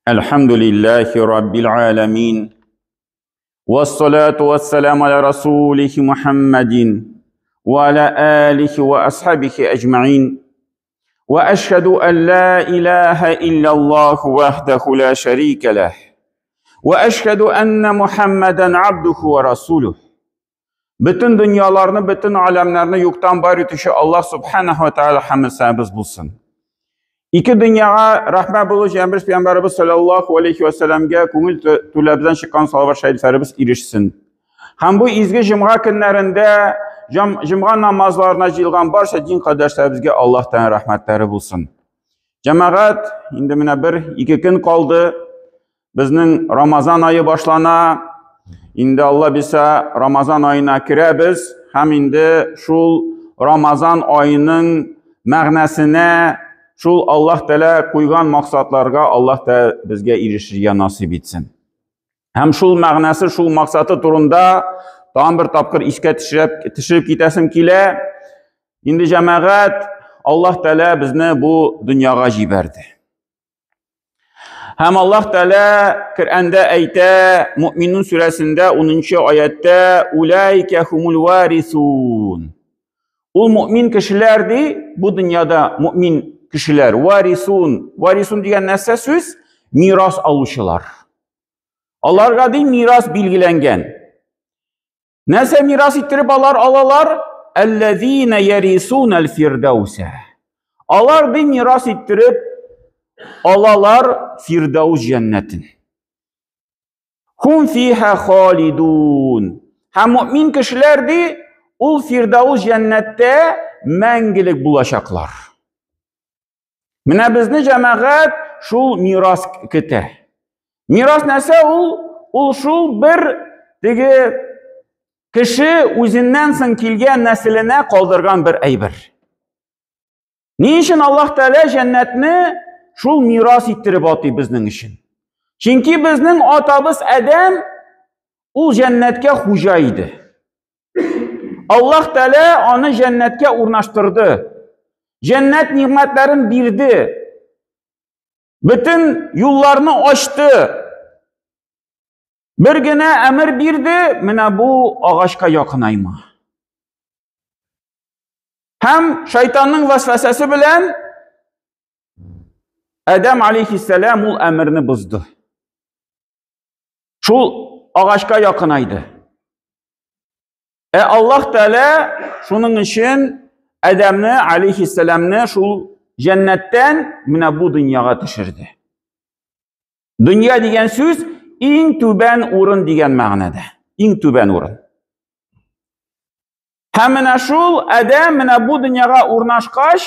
الحمد لله رب العالمين والصلاة والسلام على رسوله محمد وعلى آله وأصحابه أجمعين وأشهد أن لا إله إلا الله وحده لا شريك له وأشهد أن محمدا عبده ورسوله. Бөтен дөньяларны, бөтен аләмнәрне юктан бар итүче Аллаһ субханаһу ва тааля хәмд булсын. Ике дөньяга рәхмәт булу җәмбер пәйгамбәребез саллаллаһу алейхи ва сәлламгә күңел түләбездән чыккан салават шәрифләребез ирешсен. Һәм бу изге җомга көннәрендә җомга намазларына җыелган барча дин кардәшләребезгә Аллаһтан рәхмәтләре булсын. Җәмәгать, инде менә бер ике көн калды. Безнең Рамазан ае башлана. Инде Алла бирсә, Рамазан аена керәбез һәм инде шул Рамазан аеның мәгънәсенә, шул Аллаһ Тәгалә куйган максатларга Аллаһ Тәгалә безгә ирешергә насыйп итсен. Һәм шул мәгънәсе, шул максаты турында тагын бер тапкыр искә төшереп, төшереп китәсем килә. Инде җәмәгать, Аллаһ Тәгалә безне бу дөньяга җибәрде. Һәм Аллаһ Тәгалә Коръәндә әйтә, Муъминун сүрәсендә 10 аятта, Улайка хумул варисун. Ул муъмин кешеләр ди, бу дөньяда муъмин кешеләр, варисун. Варисун дигән нәрсә сүз? Мирас алучылар. Аларга ди мирас билгеләнгән. Нәрсә мирас иттереп алар алалар? Әлләзина ярисунал фирдауса. Алар ди мирас иттереп алалар Фирдаус җәннәтен. Хум фиха халидун. Һәм мөмин кешеләр ди ул Фирдаус җәннәттә мәңгелек булачаклар. Менә безне җәмәгать шул мирас көтә. Мирас нәрсә ул? Ул шул бер теге кеше үзеннән соң килгән нәселенә калдырган бер әйбер. Ни өчен Аллаһ Тәгалә җәннәтне шул мирас иттереп атый безнең өчен? Чөнки безнең атабыз Адәм ул җәннәткә хуҗа иде. Аллаһ Тәгалә аны җәннәткә урнаштырды. Җәннәт нигъмәтләрен бирде. Бөтен юлларны ачты. Бер генә әмер бирде, менә бу агачка якынайма. Һәм шайтанның вәсвәсәсе белән Адәм алейхиссәлам ул әмерне бозды. Шул агачка якынайды. Ә Аллаһ Тәгалә шуның өчен Адәмне алейхиссәламны шул җәннәттән менә бу дөньяга төшерде. Дөнья дигән сүз иң түбән урын дигән мәгънәдә. Иң түбән урын. Һәм менә шул Адәм менә бу дөньяга урнашкач,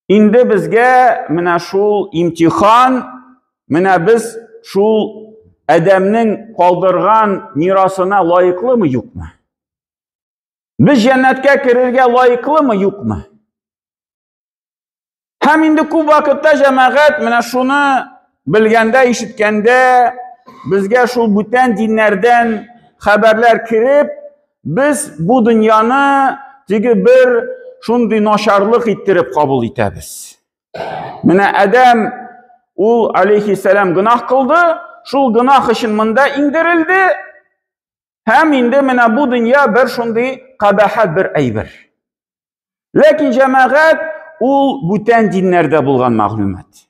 Инде безгә менә шул имтихан, менә без шул Адәмнең калдырган мирасына лаеклымы, юкмы? Без җәннәткә керергә лаеклымы, юкмы? Һәм инде күп вакытта җәмәгать менә шуны белгәндә, ишеткәндә безгә шул бүтән диннәрдән хәбәрләр кереп, Без бу дөньяны теге бер шундый начарлык иттереп кабул итәбез. Менә Адәм ул алейхиссәлам гөнаһ кылды, шул гөнаһ өчен монда иңдерелде. Һәм инде менә бу дөнья бер шундый кабахәт бер әйбер. Ләкин җәмәгать ул бүтән диннәрдә булган мәгълүмат.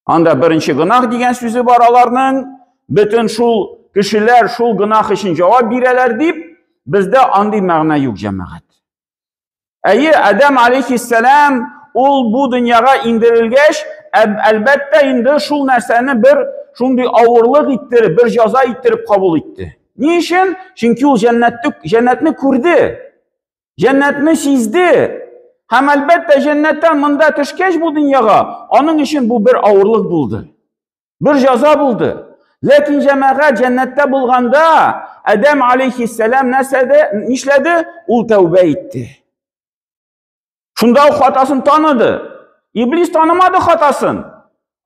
Анда беренче гөнаһ дигән сүзе бар аларның. Бөтен шул кешеләр шул гөнаһ өчен җавап бирәләр дип, бездә андый мәгънә юк, җәмәгать. Әйе, Адәм алейхиссәлам ул бу дөньяга индерелгәч, әлбәттә инде шул нәрсәне бер шундый авырлык иттереп, бер җаза иттереп кабул итте. Ни өчен? Чөнки ул җәннәтне, җәннәтне күрде. Җәннәтне сизде. Һәм әлбәттә җәннәттән монда төшкәч бу дөньяга, аның өчен бу бер авырлык булды. Бер җаза булды. Ләкин җәмәгать җәннәттә булганда Адәм алейхиссәлам нәрсәдә, нишләде? Ул тәүбә итте. Шунда ук хатасын таныды. Иблис танымады хатасын.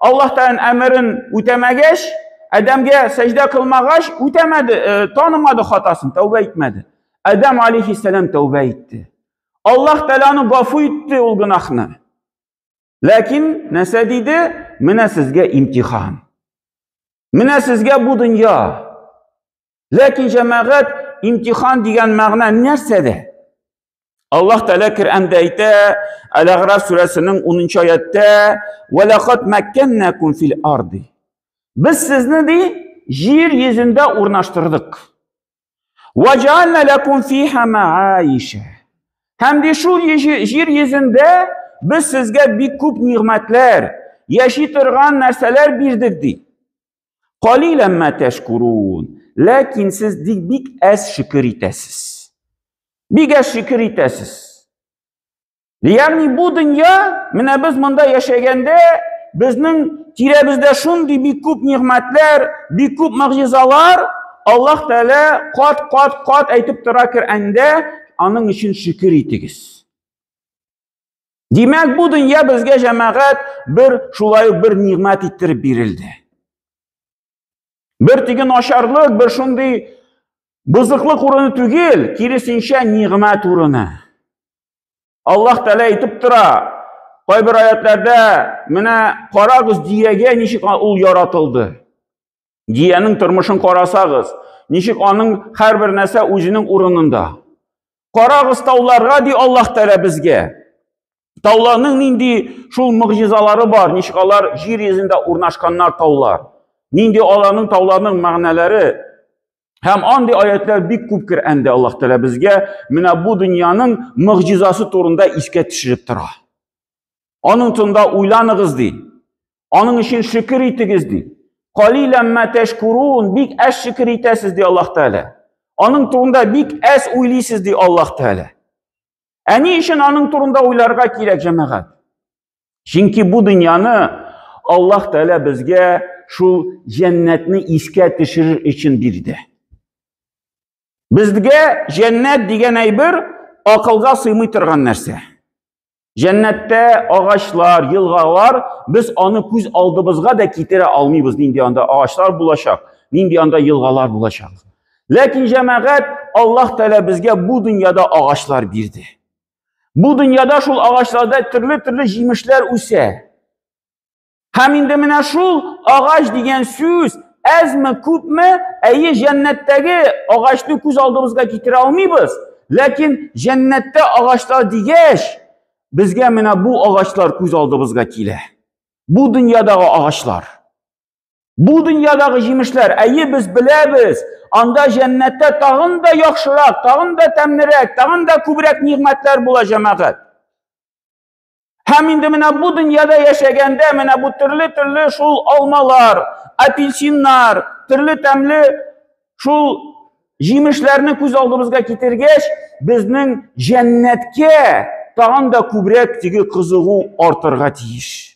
Аллаһ Тәгаләнең әмерен үтәмәгәч, Адәмгә сәҗдә кылмагач, үтәмәде, э, танымады хатасын, тәүбә итмәде. Адәм алейхиссәлам тәүбә итте. Аллаһ Тәгалә аны гафу итте ул гөнаһны. Ләкин нәрсә диде? менә сезгә имтихан. Менә сезгә бу дөнья. Ләкин җәмәгать имтихан дигән мәгънә нәрсәдә? Аллаһ Тәгалә Коръәндә әйтә, Әл-Әгъраф сүрәсенең 10 аяттә, "Ва лақад макканнакум фил арди". Без сезне ди җир йөзендә урнаштырдык. Ва җаална лакум фиха маиша. Һәм ди шул җир йөзендә без сезгә бик күп нигъмәтләр, яши торган нәрсәләр бирдек ди. Калилән ма тәшкурун. Ләкин сез ди бик әз шөкер итәсез. Бик әз шөкер итәсез. Ягъни бу дөнья, менә без монда яшәгәндә, безнең тирәбездә шундый бик күп нигъмәтләр, бик күп могҗизалар, Аллаһ Тәгалә кат-кат-кат әйтеп тора Коръәндә, аның өчен шөкер итегез. Димәк, бу дөнья безгә җәмәгать бер шулай ук бер нигъмәт иттереп бирелде. Бер теге начарлык, бер шундый бозыклык урыны түгел, киресенчә нигъмәт урыны. Аллаһ Тәгалә әйтеп тора, кайбер аятларда, менә карагыз диягә ничек ул яратылды. Диянең тормышын карасагыз, ничек аның һәрбер нәрсә үзенең урынында. Карагыз тауларга, ди Аллаһ Тәгалә безгә. Тауларның нинди шул могҗизалары бар, ничек алар җир йөзендә урнашканнар таулар. Нинди аларның тауларның мәгънәләре. Һәм андый аятлар бик күп Коръәндә Аллаһ Тәгалә безгә менә бу дөньяның могҗизасы турында искә төшереп тора. Аның турында уйланыгыз ди. Аның өчен шөкер итегез ди. Калилән ма тәшкурун, бик әз шөкер итәсез ди Аллаһ Тәгалә. Аның турында бик әз уйлыйсыз ди Аллаһ Тәгалә. Ә ни өчен аның турында уйларга кирәк, җәмәгать? Чөнки бу дөньяны Аллаһ Тәгалә безгә шул җәннәтне искә төшерер өчен бирде. Безгә җәннәт дигән әйбер акылга сыймый торган нәрсә. Җәннәттә агачлар, елгалар, без аны күз алдыбызга да китерә алмыйбыз, нинди анда агачлар булачак, нинди анда елгалар булачак. Ләкин җәмәгать Аллаһ Тәгалә безгә бу дөньяда агачлар бирде. Бу дөньяда шул агачларда төрле-төрле җимешләр үсә. Һәм инде менә шул агач дигән сүз әзме, күпме, әйе, җәннәттәге агачны күз алдыбызга китерә алмыйбыз, ләкин җәннәттә агачлар дигәч, безгә менә бу агачлар күз алдыбызга килә. Бу дөньядагы агачлар. Бу дөньядагы җимешләр, әйе, без беләбез, анда җәннәттә тагын да яхшырак, тагын да тәмлерәк, тагын да күбрәк нигъмәтләр була, җәмәгать. Һәм инде менә бу дөньяда яшәгәндә, менә бу төрле-төрле шул алмалар, апельсиннар, төрле тәмле шул җимешләрне күз алдыбызга китергәч, безнең җәннәткә тагын да күбрәк теге кызыгу артырга тиеш.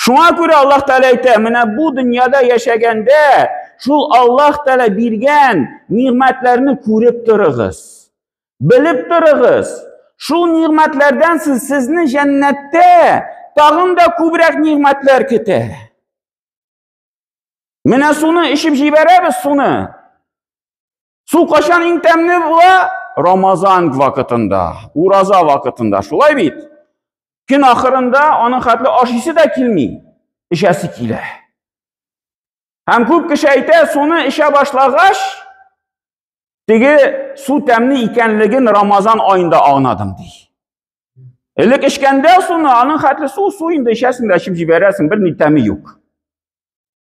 Шуңа күрә Аллаһ Тәгалә әйтә, менә бу дөньяда яшәгәндә шул Аллаһ Тәгалә биргән нигъмәтләрне күреп торыгыз. Белеп торыгыз, шул нигъмәтләрдән сез сезне җәннәттә тагын да күбрәк нигъмәтләр көтә. Менә суны эчеп җибәрәбез суны. Су кашан иң тәмле була? Рамазан вакытында, ураза вакытында. Шулай бит? Көн ахырында аның хәтле ашыйсы да килми, эчәсе килә. Һәм күп кеше әйтә, суны эчә башлагач, теге су тәмле икәнлеген Рамазан аенда аңладым ди. Элек эчкәндә суны, аның хәтле су, су инде эчәсең дә эчеп җибәрәсең, бер ни тәме юк.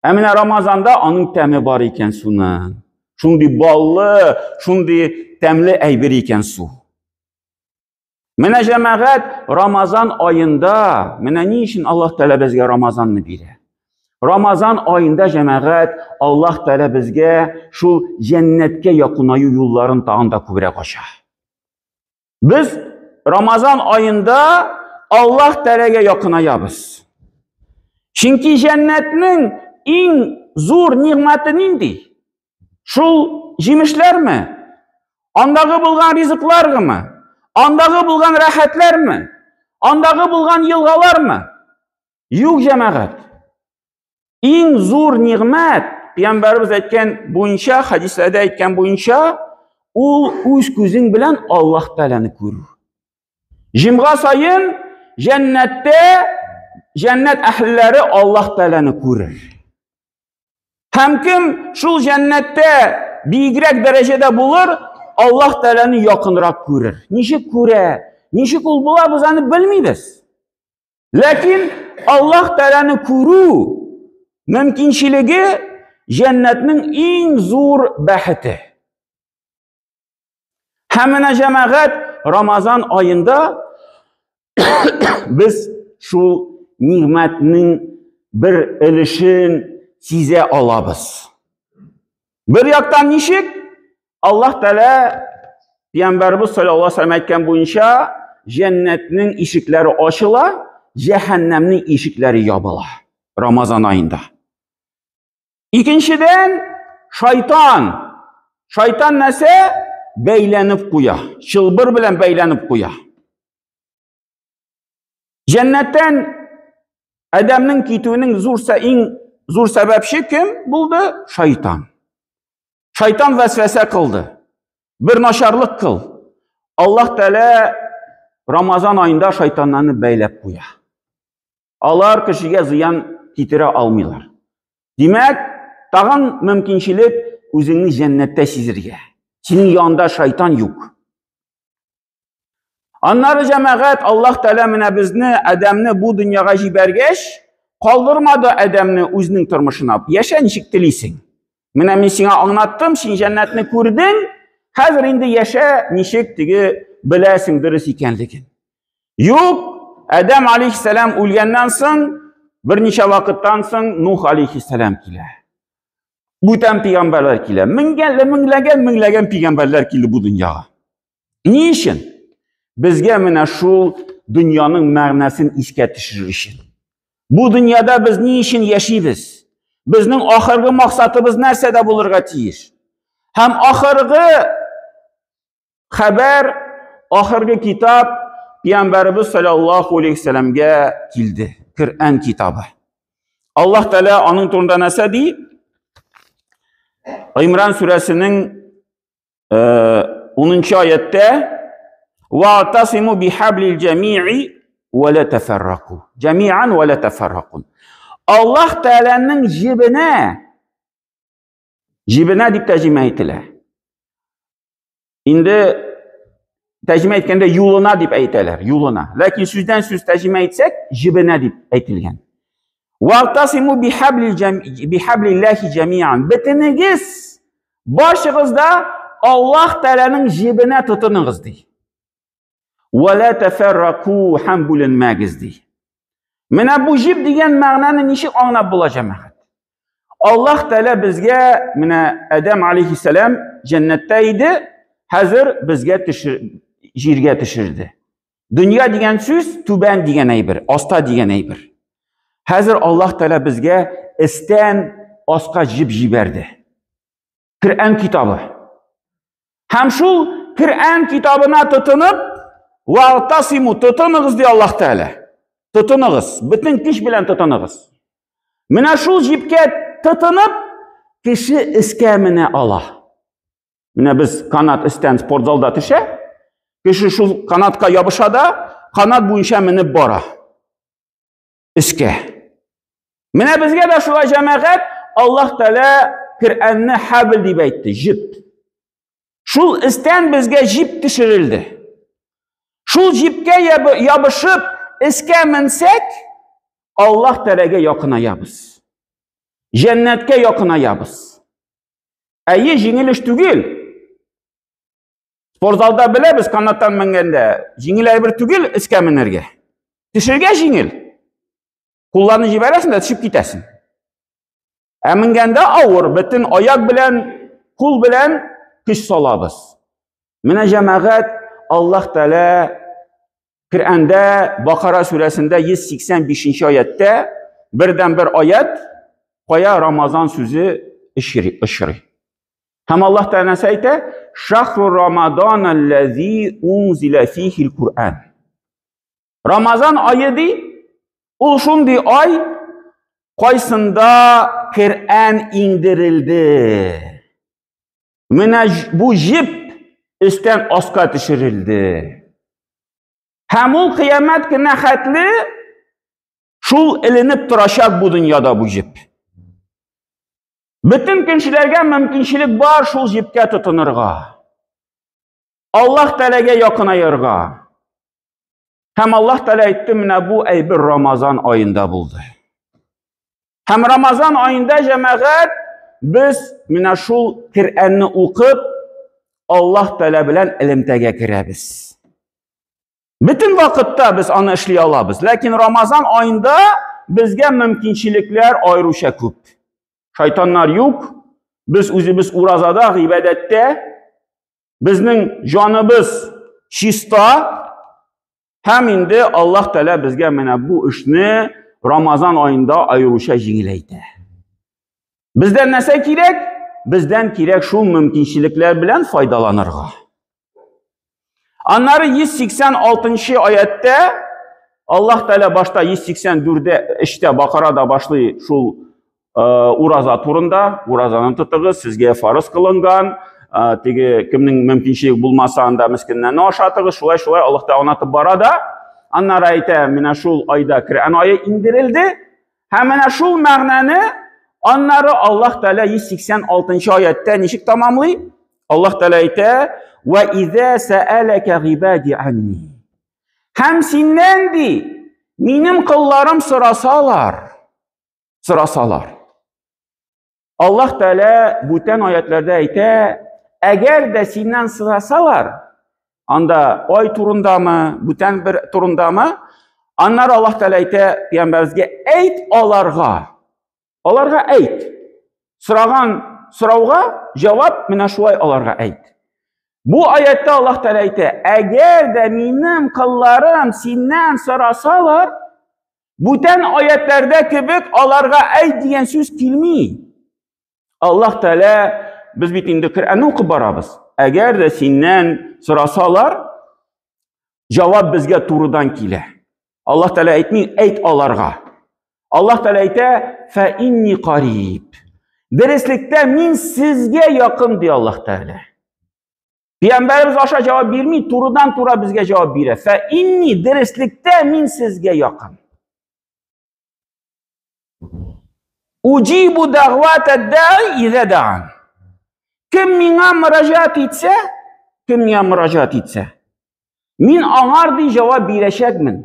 Ә менә Рамазанда аның тәме бар икән суның. Шундый баллы, шундый тәмле әйбер икән су. Менә җәмәгать Рамазан аенда, менә ни өчен Аллаһ Тәгалә безгә Рамазанны бирә? Рамазан аенда җәмәгать Аллаһ Тәгалә безгә шул җәннәткә якынаю юлларын тагын да күбрәк ача. Без Рамазан аенда Аллаһ Тәгаләгә якынаябыз. Чөнки җәннәтнең иң зур нигъмәте нинди? Шул җимешләрме? Андагы булган ризыклармы? Андагы булган рәхәтләрме? Андагы булган елгалармы? Юк, җәмәгать. Иң зур нигъмәт, пәйгамбәребез әйткән буенча, хәдисләрдә әйткән буенча, ул үз күзең белән Аллаһ Тәгаләне күрү. Җомга саен җәннәттә җәннәт әһелләре Аллаһ Тәгаләне күрер. Һәм кем шул җәннәттә биегрәк дәрәҗәдә булыр, Аллаһ Тәгаләне якынрак күрер. Ничек күрә, ничек ул була, без аны белмибез. Ләкин Аллаһ Тәгаләне күрү мөмкинчелеге җәннәтнең иң зур бәхете. Һәм менә җәмәгать Рамазан аенда без шул нигъмәтнең бер өлешен сизә алабыз. Бер яктан ничек? Аллаһ Тәгалә Пәйгамбәрбез саллаллаһу алейһи вәсәлләм әйткән буенча җәннәтнең ишекләре ачыла, җәһәннәмнең ишекләре ябыла Рамазан аенда. Икенчедән, шайтан. Шайтан нәрсә? Бәйләнеп куя. Чылбыр белән бәйләнеп куя. Җәннәттән Адәмнең китүенең зур иң зур сәбәпче кем булды? Шайтан. Шайтан вәсвәсә кылды. Бер начарлык кыл. Аллаһ Тәгалә Рамазан аенда шайтаннарны бәйләп куя. Алар кешегә зыян китерә алмыйлар. Димәк, тагын мөмкинчелек үзеңне җәннәттә сизергә. Синең янында шайтан юк. Аннары җәмәгать Аллаһ Тәгалә менә безне, Адәмне бу дөньяга җибәргәч, калдырмады Адәмне үзенең тормышына. Яшә ничек телисең. Менә мин сиңа аңлаттым, син җәннәтне күрдең, хәзер инде яшә ничек теге беләсең дөрес икәнлеген. Юк, Адәм алейхиссәлам үлгәннән соң, берничә вакыттан соң Нух алейхиссәлам килә. Бүтән пәйгамбәрләр килә. Меңгән, меңләгән, меңләгән пәйгамбәрләр килде бу дөньяга. Ни өчен? Безгә менә шул дөньяның мәгънәсен искә төшерер өчен. Бу дөньяда без ни өчен яшибез? Безнең ахыргы максатыбыз нәрсәдә булырга тиеш? Һәм ахыргы Хәбәр, ахыргы китап Пәйгамбәребез саллаллаһу алейхи вәсәләмгә килде. Коръән китабы. Аллаһ Тәгалә аның турында нәрсә ди? Имран сүрәсенең 10 аятта Вa'тасиму бихаблил җами'i ва ла тафарраку. Җами'ан ва ла тафарракун. Аллаһ Тәгаләнең җебенә җебенә дип тәрҗемә ителә. Инде тәрҗемә иткәндә юлына дип әйтәләр, юлына. Ләкин сүздән сүз тәрҗемә итсәк, җебенә дип әйтелгән. Вартасиму бихаблиллахи җамиан. Бөтенегез, барчыгыз да Аллаһ Тәгаләнең җебенә тотыныгыз ди. Ва ла тафарраку һәм бүленмәгез ди. Менә бу җеп дигән мәгънәне ничек аңлап була җәмәгать? Аллаһ Тәгалә безгә менә Адәм алейхиссәлам җәннәттә иде, хәзер безгә төшер, җиргә төшерде. Дөнья дигән сүз түбән дигән әйбер, аста дигән әйбер. Хәзер Аллаһ Тәгалә безгә эстән аска җеп җибәрде. Коръән китабы. Һәм шул Коръән китабына тотынып, валтасиму тотыныгыз ди Аллаһ Тәгалә. Тотыныгыз, бөтен көч белән тотыныгыз. Менә шул җипкә тотынып, кеше эскә менә ала. Менә без канат өстән спортзалда төшә, кеше шул канатка ябыша да, канат буенча менеп бара. Өскә. Менә безгә дә шулай җәмәгать Аллаһ Тәгалә Коръәнне хәбл дип әйтте, җеп. Шул өстән безгә җип төшерелде. Шул җипкә ябышып, өскә менсәк, Аллаһ Тәгаләгә якынаябыз. Җәннәткә якынаябыз. Әйе, җиңел эш түгел. Спортзалда беләбез, канаттан менгәндә җиңел әйбер түгел өскә менәргә. Төшергә җиңел. Кулларны җибәрәсең дә төшеп китәсең. Ә менгәндә авыр, бөтен аяк белән, кул белән көч салабыз. Менә җәмәгать Аллаһ Тәгалә Коръәндә Бакара сүрәсендә 185 аятта бердән бер аят кая Рамазан сүзе очрый. Һәм Аллаһ Тәгалә нәрсә әйтә? Шахру Рамадан аллази унзила фихил Куръан. Рамазан ае ди, ул шундый ай, кайсында Коръән иңдерелде. Менә бу җеп өстән аска төшерелде. Һәм ул кыямәт кенә хәтле Шул эленеп торачак бу дөньяда бу җеп. Бөтен кешеләргә мөмкинчелек бар шул җепкә тотынырга. Аллаһ Тәгаләгә якынаерга. Һәм Аллаһ Тәгалә әйтте, менә бу әйбер Рамазан аенда булды. Һәм Рамазан аенда җәмәгать без менә шул Коръәнне укып, Аллаһ Тәгалә белән элемтәгә керәбез. Бөтен вакытта без аны эшли алабыз, ләкин Рамазан аенда безгә мөмкинчелекләр аеруча күп. Шайтаннар юк, без үзебез уразада, гыйбадәттә, безнең җаныбыз чиста, һәм инде Аллаһ Тәгалә безгә менә бу эшне Рамазан аенда аеруча җиңеләйтә. Бездән нәрсә кирәк? Бездән кирәк шул мөмкинчелекләр белән файдаланырга. Аннары 186 аятта Аллаһ Тәгалә башта 184-дә эштә Бакарада башлый шул э, ураза турында, уразаны тотыгыз, сезгә фарыз кылынган, э, теге кемнең мөмкинчелеге булмаса анда мескеннәрне ашатыгыз, шулай-шулай Аллаһ Тәгалә аңлатып бара да, аннары әйтә, менә шул айда Коръән ае иңдерелде, Һәм менә шул мәгънәне аннары Аллаһ Тәгалә 186 аятта ничек тамамлый? Аллаһ Тәгалә әйтә: "Ва иза сәалака гыйбади анни". Һәм синнән ди, минем кылларым сорасалар, сорасалар. Аллаһ Тәгалә бүтән аятларда әйтә, әгәр дә синнән сорасалар, анда ай турындамы, бүтән бер турындамы, аннары Аллаһ Тәгалә әйтә пәйгамбәребезгә, әйт аларга. Аларга әйт. Сораган сорауга җавап менә шулай аларга әйт. Бу аятта Аллаһ Тәгалә әйтә, әгәр дә минем кылларым синнән сорасалар, Бүтән аятләрдә кебек аларга әйт дигән сүз килми. Аллаһ Тәгалә без бит инде Коръәнне укып барабыз. Әгәр дә синнән сорасалар, җавап безгә турыдан килә. Аллаһ Тәгалә әйтми, әйт аларга. Аллаһ Тәгалә әйтә, фә инни кариб. Дөреслектә мин сезгә якын, ди Аллаһ Тәгалә. Пәйгамбәребез аша җавап бирми, турыдан-тура безгә җавап бирә. Фә инни дөреслектә мин сезгә якын. Уҗибу дәгъвата даи иза даан. Кем миңа мөрәҗәгать итсә, кем миңа мөрәҗәгать итсә, мин аңар ди җавап бирәчәкмен.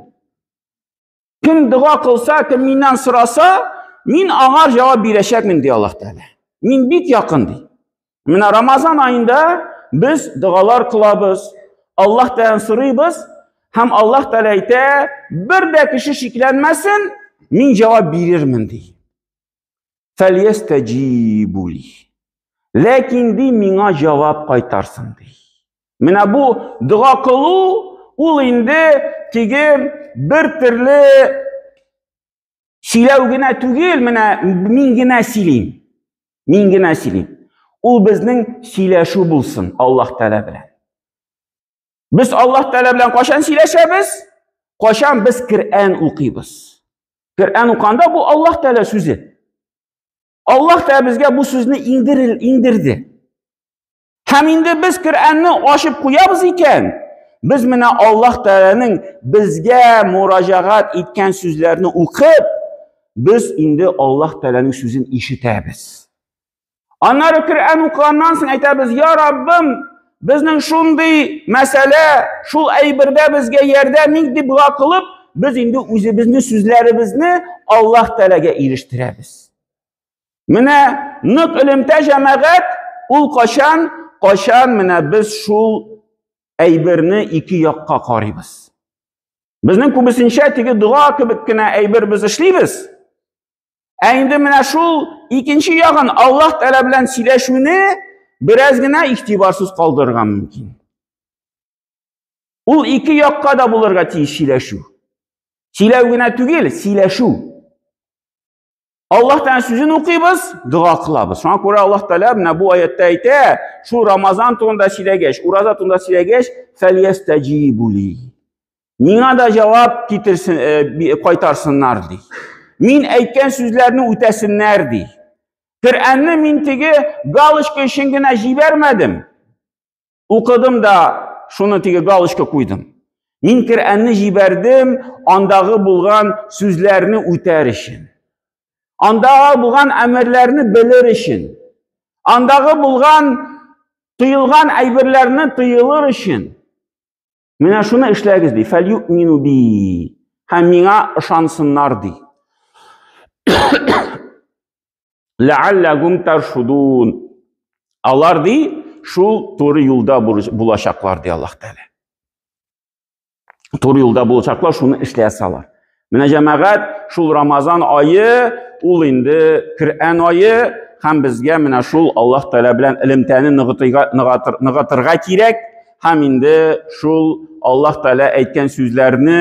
Кем дога кылса, кем миннән сораса, мин аңар җавап бирәчәкмен, ди Аллаһ Тәгалә. Мин бик якын, ди. Менә Рамазан аенда без догалар кылабыз, Аллаһ Тәгаләдән сорыйбыз, һәм Аллаһ Тәгалә әйтә, бер дә кеше шикләнмәсен, мин җавап бирермен, ди. Фәльястәҗибу ли. Ләкин ди миңа җавап кайтарсын ди. Менә бу дога кылу ул инде теге бер төрле сөйләү генә түгел, менә мин генә сөйлим. Мин генә сөйлим. Ул безнең сөйләшү булсын Аллаһ Тәгалә белән. Без Аллаһ Тәгалә белән кайчан сөйләшәбез? Кайчан без Коръән укыйбыз. Коръән уканда бу Аллаһ Тәгалә сүзе. Аллаһ Тәгалә безгә бу сүзне иңдерел, иңдерде. Һәм инде без Коръәнне ачып куябыз икән, без менә Аллаһ Тәгаләнең безгә мураҗагать иткән сүзләрне укып, без инде Аллаһ Тәгаләнең сүзен ишетәбез. Аннары Коръән укыганнан соң әйтәбез, Я Раббым, безнең шундый мәсьәлә, шул әйбердә безгә ярдәм ит дип дога кылып, без инде үзебезнең сүзләребезне Аллаһ Тәгаләгә ирештерәбез. Менә нык элемтә җәмәгать ул кайчан, кайчан менә без шул әйберне ике якка карыйбыз. Безнең күбесенчә теге дога кебек кенә әйбер без эшлибез. Ә инде менә шул икенче ягын Аллаһ Тәгалә белән сөйләшүне бераз генә игътибарсыз калдырырга мөмкин. Ул ике якка да булырга тиеш сөйләшү. Сөйләү генә түгел, сөйләшү. Аллаһ Тәгалә сүзен укыйбыз, дога кылабыз. Шуңа күрә Аллаһ Тәгалә менә бу аятта әйтә, шул Рамазан турында сөйләгәч, ураза турында сөйләгәч, фәльястәҗибу ли. Миңа да җавап китерсен, э, кайтарсыннар ди. Мин әйткән сүзләрне үтәсеннәр ди. Коръәнне мин теге галочка өчен генә җибәрмәдем. Укыдым да шуны теге галочка куйдым. Мин Коръәнне җибәрдем, андагы булган сүзләрне үтәр өчен. Андагы булган әмерләрне белер өчен. Андагы булган тыелган әйберләрне тыелыр өчен. Менә шуны эшләгез ди. Фәлюмину би. Һәм миңа ышансыннар ди. Ләалләгум таршудун. Алар ди, шул туры юлда булачаклар ди Аллаһ Тәгалә. Туры юлда булачаклар, шуны эшләсәләр. Менә җәмәгать, шул Рамазан ае, ул инде Коръән ае, һәм безгә менә шул Аллаһ Тәгалә белән элемтәне ныгытырга кирәк, һәм инде шул Аллаһ Тәгалә әйткән сүзләрне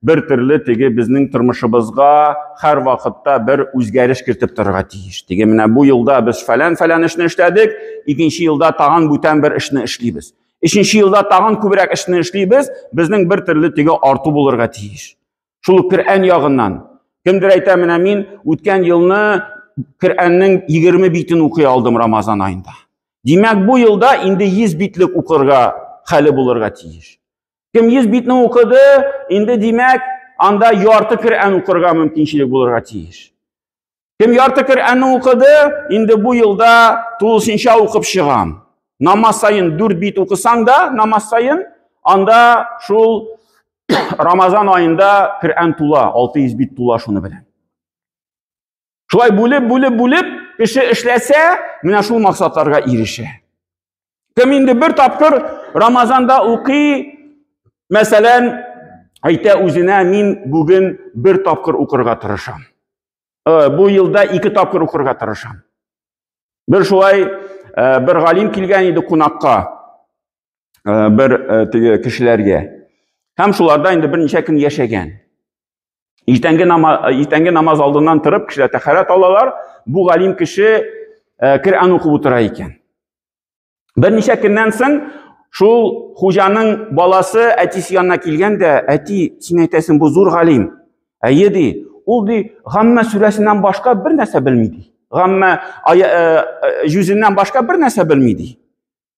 бер төрле теге безнең тормышыбызга һәр вакытта бер үзгәреш кертеп торырга тиеш. Теге менә бу елда без фәлән-фәлән эшне эшләдек, икенче елда тагын бүтән бер эшне эшлибез. Өченче елда тагын күбрәк эшне эшлибез, безнең бер төрле теге арту булырга тиеш. Шул ук Коръән ягыннан. Кемдер әйтә, менә мин үткән елны Коръәннең 20 битен укый алдым Рамазан аенда. Димәк, бу елда инде 100 битлек укырга хәле булырга тиеш. Кем 100 битне укыды, инде димәк, анда ярты Коръән укырга мөмкинчелек булырга тиеш. Кем ярты Коръәнне укыды, инде бу елда тулысынча укып чыгам. Намаз саен 4 бит укысаң да, намаз саен, анда шул Рамазан аенда Коръән тула, 600 бит тула шуны белән. Шулай бүлеп, бүлеп, бүлеп, кеше эшләсә, менә шул максатларга ирешә. Кем инде бер тапкыр Рамазанда укый, мәсәлән, әйтә үзенә, мин бүген бер тапкыр укырга тырышам. Э, бу елда ике тапкыр укырга тырышам. Бер шулай э, бер галим килгән иде кунакка, э, бер теге кешеләргә. Һәм шуларда инде берничә көн яшәгән. Иртәнге намаз, иртәнге намаз алдыннан торып, кешеләр тәһарәт алалар. Бу галим кеше э, Коръән укып утыра икән. Берничә көннән соң шул хуҗаның баласы әтисе янына килгән дә, әти, син әйтәсең, бу зур галим. Әйе ди. Ул ди, Гамма сүрәсеннән башка бер нәрсә белми ди. Гамма э, э, җүзеннән башка бер нәрсә белми ди.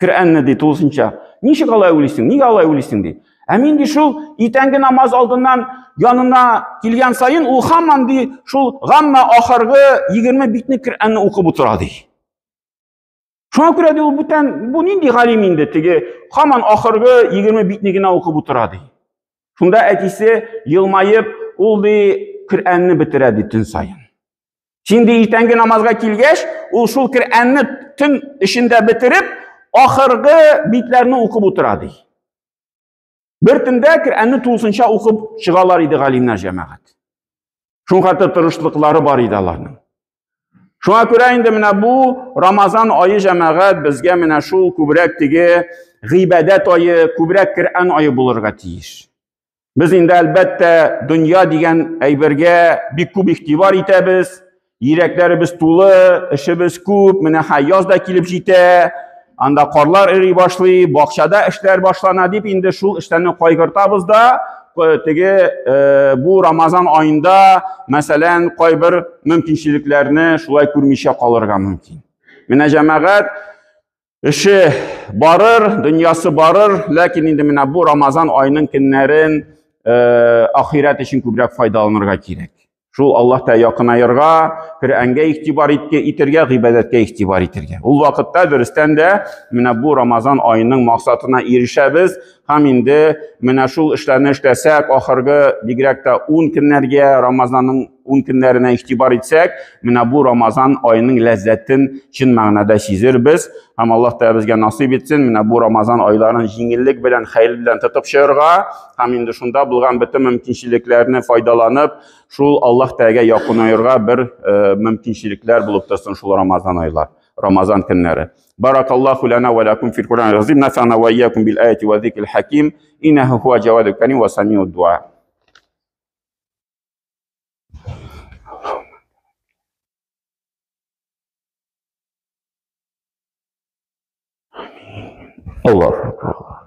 Коръәнне ди тулысынча. Ничек алай уйлыйсың? Нигә алай уйлыйсың ди. Ә мин ди шул иртәнге намаз алдыннан янына килгән саен ул һаман ди шул гамма ахыргы 20 битне Коръәнне укып утыра ди. Шуңа күрә ди ул бүтән бу нинди галим инде теге һаман ахыргы 20 битне генә укып утыра ди. Шунда әтисе елмаеп, ул ди Коръәнне бетерә ди төн саен. Син ди иртәнге намазга килгәч, ул шул Коръәнне төн эчендә бетереп, ахыргы битләрне укып утыра ди. Бер төндә Коръәнне тулысынча укып чыгалар иде галимнәр җәмәгать. Шул хәтле тырышлыклары бар иде аларның. Шуңа күрә инде менә бу Рамазан ае җәмәгать безгә менә шул күбрәк теге гыйбадәт ае, күбрәк Коръән ае булырга тиеш. Без инде әлбәттә дөнья дигән әйбергә бик күп игътибар итәбез. Йөрәкләребез тулы, эшебез күп. Менә ха яз да килеп җитә. Анда карлар эри башлый, бакчада эшләр башлана дип инде шул эшләрне кайгыртабыз да, э, теге э, бу Рамазан аенда, мәсәлән, кайбер мөмкинчелекләрне шулай күрмичә калырга мөмкин. Менә җәмәгать Эше барыр, дөньясы барыр, ләкин инде менә бу Рамазан аеның көннәрен э, ахирәт өчен күбрәк файдаланырга кирәк. Шул Аллаһ та якынаерга, Коръәнгә игътибар итергә, гыйбадәткә игътибар итергә. Ул вакытта дөрестән дә менә бу Рамазан аеның максатына ирешәбез һәм инде менә шул эшләрне эшләсәк, ахыргы бигрәк тә 10 көннәргә Рамазанның ун көннәренә игътибар итсәк, менә бу Рамазан аеның ләззәтен чын мәгънәдә сизербез. Һәм Аллаһ Тәгалә безгә насыйп итсен, менә бу Рамазан айларын җиңеллек белән, хәер белән тотып чыгарга һәм инде шунда булган бөтен мөмкинчелекләрне файдаланып, шул Аллаһ Тәгаләгә якынаерга бер э, мөмкинчелекләр булып торсын шул Рамазан айлар, Рамазан көннәре. Баракаллаху лана ва лакум фил Кур'ан азим, нафана ва иякум бил аяти ва зикрил хаким, иннаху хуа джавадул карим ва самиуд дуа. Аллаху Акбар.